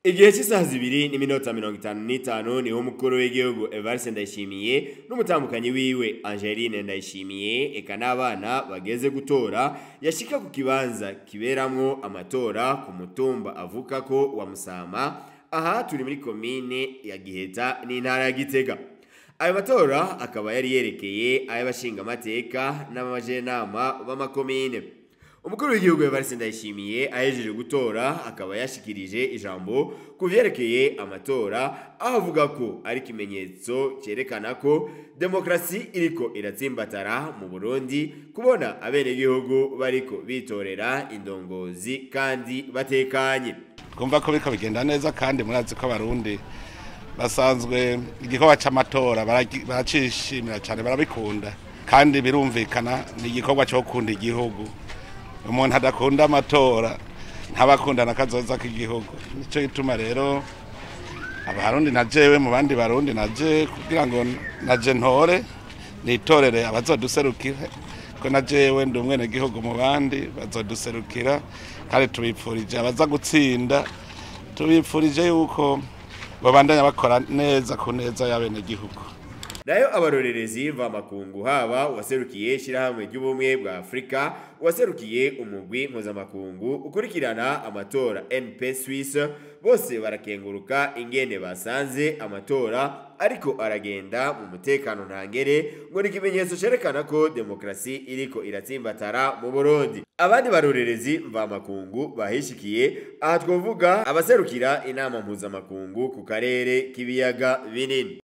Igihe cy'isaha 2:55 niho umukuru w'igihugu Evariste Ndayishimiye n'umutambukanyi wiwe Angeline Ndayishimiye eka n'abana bageze gutora yashika ku kibanza kiberamwo amatora ku mutumba avuka ko wa Musama. Aha turi muri komine ya Giheta n'intara ya Gitega. Ayo matora akaba yari yerekeye ay'abashingamateka n'abajenama b'amakomine. Umukuru w'igihugu Evariste Ndayishimiye ahejeje gutora akaba yashikirije ijambo ku vyerekeye amatora, aho avuga ko ari ikimenyetso cyerekana ko demokrasi iriko iratsimbatara mu Burundi, kubona abenegihugu bariko bitorera indongozi kandi batekanye. Twumva ko biriko bigenda neza, kandi murazi ko abarundi basanzwe igikorwa c'amatora baracishimira cane, barabikunda, kandi birumvikana ni igikorwa co gukunda igihugu. Umuntu adakunda amatora ntabakunda na kazoza k'igihugu. Nico gituma rero abarundi na jewe mu bandi barundi naje kugira ngo naje ntore nitorere abazoduserukira, ko na jewe ndi umwenegihugu mu bandi bazoduserukira, kandi tubipfurije abaza gutsinda, tubipfurije yuko babandanya bakora neza ku neza y'abenegihugu. Nayo abarorerezi mvamakungu, haba waserukiye ishirahamwe ry'ubumwe bwa Afrika, waserukiye umugwi mpuzamakungu ukurikirana amatora NP Suisse, bose barakenguruka ingene basanze amatora ariko aragenda mu mutekano ntangere, ngo ni ikimenyetso cerekana ko demokrasi iriko iratsimbatara mu Burundi. Abandi barorerezi mvamakungu bahishikiye, aha twovuga abaserukira inama mpuzamakungu ku karere k'ibiyaga binini.